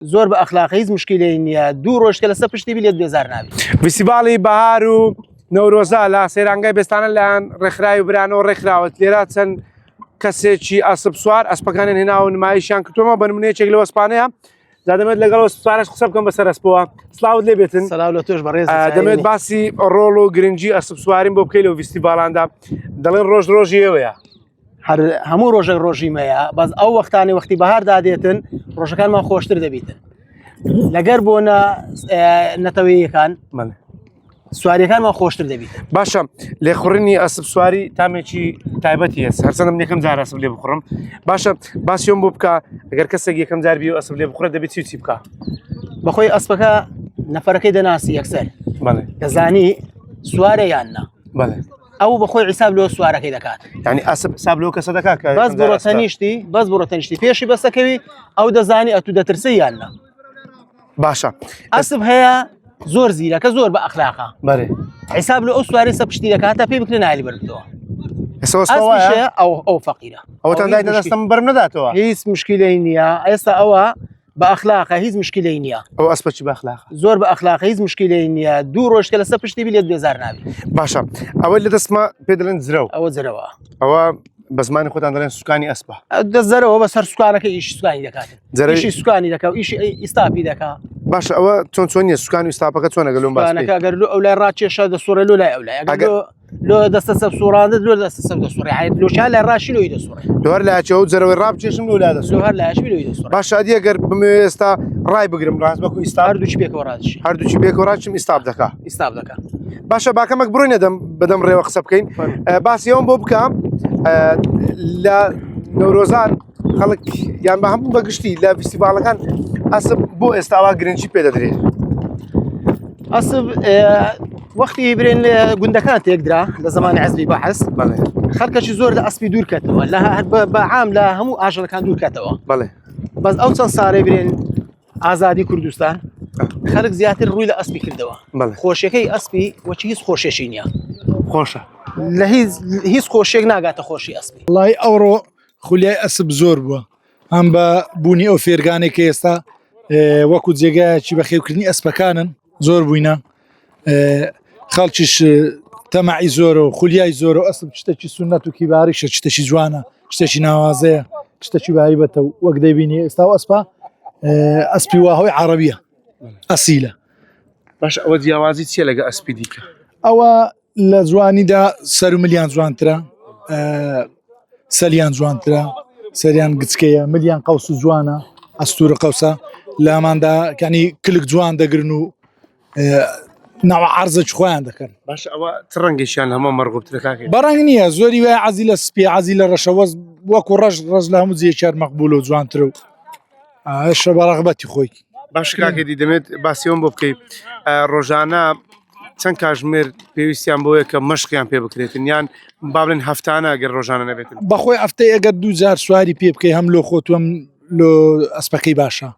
زۆر بە ئەخلاقە هیچ مشکیلەی نییە دوو ڕۆژ کە لەسەر پشتی بی لێت بێزار نابی. فیستیڤاڵی بەهار و نەورۆزە لە سەیرانگای بێستانە لایەن ڕێکخراوی برانەوە ڕێکخراوەت لێرە چەند کەسێکی ئەسپ سوار ئەسپەکانیان هێناوە نمایشیان کردووە بە نمونەیەکێک لەو ئەسپانەیە جا دەمێت لەگەڵ ئەسپسوارەش قسە بکەم بەسەر ئەسپەوە سڵاوت لێ بێتن سەلاو لە تۆش بەڕێز دەمێت باسی ڕۆڵ و گرنگی ئەسپ سواریم بۆ بکەی لەو فیستیڤاڵاندا دەڵێن ڕۆژ ڕۆژی ئێوەیە هەر هەموو ڕۆژێک ڕۆژی مەیە بەس ئەو وەختانی وەختی بەهار دادێتن ڕۆژەکانمان خۆشتر دەبیتن لەگەر بۆنە نەتەوەیەکان سواریەکانمان خۆشتر دەبیت باشە لێخوڕینی ئەسپ سواری تامێکی تایبەتی هەست هەرچەندم یەکەم جار ئەسپ لێ بخوڕم باشە باسیۆم بۆ بکە ئەگەر کەسێک یەکەم جار بی و ئەسپ لێ بخورە دەبێت چی چی بکە بەخۆی ئەسپەکە نەفەرەکەی دەناسی یەکسەر دەزانی سوارە یان نا بەڵێ ئەو بەخۆی حیساب لۆ سوارەکەی دەکات یعنی ئەسپ حساب لۆ کەسە دەکات کە بەس بڕۆ تەنیشتی بەس بڕۆ تەنیشتی پێشی بەسەکەوی ئەو دەزانی ئەتو دەترسی یان نا باشە ئەسپ هەیە زۆر زیرەکە زۆر بە ئەخلاقە بەێ حیساب لە ئەو سواری سە پشتی دەکات تا پێی بکرێ نالی بەربتەوە ئەو ئەو فەقیرە ئەوتان دای دەستم بەرم نەداتەوە هیچ مشکلەی نییە ئێستا ئەوە بە ئەخلاقە هیچ مشکلەی نییە ئەو ئەسپە چی بە ئەخلاقە زۆر بە ئەخلاقە هیچ مشکلەی نییە دوو ڕۆژ کە لەسەر پشتی بی لێت بێزار نابی باشە ئەوە لە دەستما پێ دەڵێن زرەو ئەوە زرەوە ئەوە بە زمانی خۆتان دەڵێن سوکانی ئەسپە دەزەرەوە بە سەر سوکانەکە ئیشی سوکانی دەکات ئیشی سوکانی دەکا و ئیشی ئیستاپی دەکا باشە ئەوە چۆن چۆن نیە سوکان و ئیستاپەکە چۆنە گەلۆم باس سوکانەکە ئەگەر لۆ ئەو لای ڕاکێشا دەسوڕێ لۆ لای ئەو لای ئەگەر لۆ دەستە سەب سوڕاندت لۆ دەستە سەب دەسوڕێ عیب لۆ چا لای ڕاشی لۆی دەسوڕێ لۆ هەر لایەکی ئەو جەرەوەی ڕابکێشم لۆ لا دەسوڕێ لۆ هەر لایەکی لۆی دەسوڕێ باشە ئەدی ئەگەر بمەوێ ئێستا ڕای بگرم ڕاست بەکو ئیستا هەردووکی پێکەوە ڕادشی هەردووکی پێکەوە ڕاچم ئیستاپ دەکا ئیستاپ دەکا باشە باکەمەک بڕۆینە دەم بەدەم ڕێوە قسە بکەین باسی ئەوم بۆ بکە لە نەورۆزان خەڵک یان بە هەموو بەگشتی لە فیستیڤاڵەکان ئەسب بۆ ئێستاوا گرنگی پێ دەدرێت ئەسب وەختی برێن گوندەکان تێکدرا لە زمانی عزبی بەحس بەڵێ خەڵکەشی زۆر لە ئەسپی دوورکەتەوە لە هەر بە عام لە هەموو ئاژەڵەکان دوورکەتەوە بەڵێ بەس ئەو چەند سارەی برێن ئازادی کوردستان خەڵک زیاتر ڕووی لە ئەسپی کردەوە خۆشیەکەی ئەسپی وەچی هیچ خۆشێکی نییە خۆشە لە هیچ هیچ خۆشیێک ناگاتە خۆشی ئەسپی وڵی ئەوڕۆ خولیای ئەسپ زۆر بووە هەم بە بوونی ئەو فێرگانێک کە ئێستا وەکو جێگایەکی بەخێوکردنی ئەسپەکانن زۆر بووینە خەڵکیش تەماعی زۆرە و خولیای زۆرە و ئەسپ شتێکی سونەت و کیباریشە شتێکی جوانە شتێکی ناوازەیە شتێکی بایبەتە و وەک دەبینی ئێستا و ئەسپا ئەسپی واهۆی عربیە ئەسیلە باش ئەوە جیاوازی چییە لەگە ئەسپی دیکە ئەوە لە جوانیدا سەر و ملیان جوانترە سەریان جوانترە سەریان گچکەیە ملیان قەوس و جوانە ئەستورە قەوسە لاماندا کانی کلک جوان دەگرن و ناوە عرزە خۆیان دەکەن باش ئەوە چ ڕەنگێکیان هەموو مەرغوبترە کاکە بەڕەنگ نییە زۆری وای عزی لە سپی عزی لە ڕەشەوەز وەکو ڕەش ڕەش لە هەموو جێکیار مەقبول و جوانتر و ئاشە بە ڕەغبەتی خۆی باش کاکە دی دەمێت باسیەوەم بۆ بکەیت ڕۆژانە چەند کاژمێر پێویستیان بۆیە کە مەشقیان پێ بکرێتن یان با بڵێن هەفتانە گەر ڕۆژانە نەبێتن بەخۆی هەفتەی ئەگەر دوو جار سواری پێ بکەی هەم لۆ خۆت و هەم لۆ ئەسپەکەی باشە.